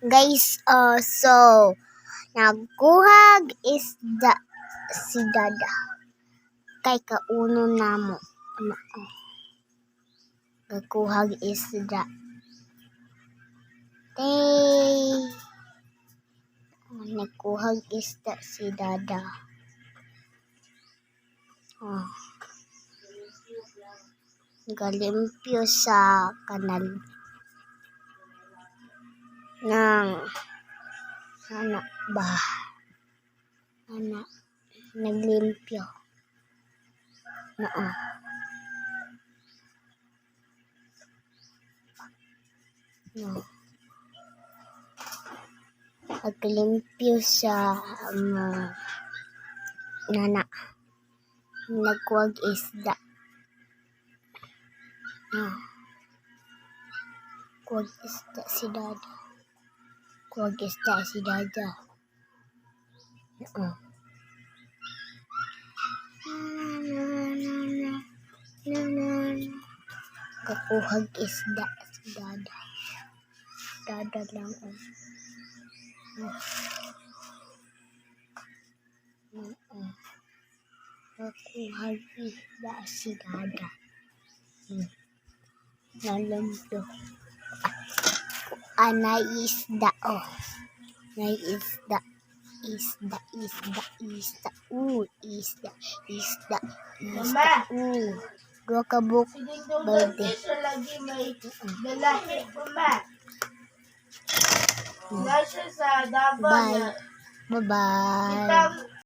Guys, so nagkuhag isda si Dada. Kay kauno namo. Ano, oh. Nagkuhag isda. Tay. Oh, nagkuhag isda si Dada. Oh. Galimpyo sa kanal ng anak ba, anak naglimpyo naa, no, naglimpyo sa nana, nagkuhag isda, no, kuhag isda si Dada, kuhag isda si Dada, oo. Na na na na na na. Kakuhag isda si Dada. Dada lang, oh. Oh. Oo. Kakuhag isda si Dada. Nalimpyo. Ah, isda, oh. Nay isda. Isda, isda, isda. Isda, isda, isda. Mama. Duha ka buok Si Dingdong balde. Dantes siya lagi may dalahi pa, ma. Na siya sa Davao Bye. na Bye-bye. Kitang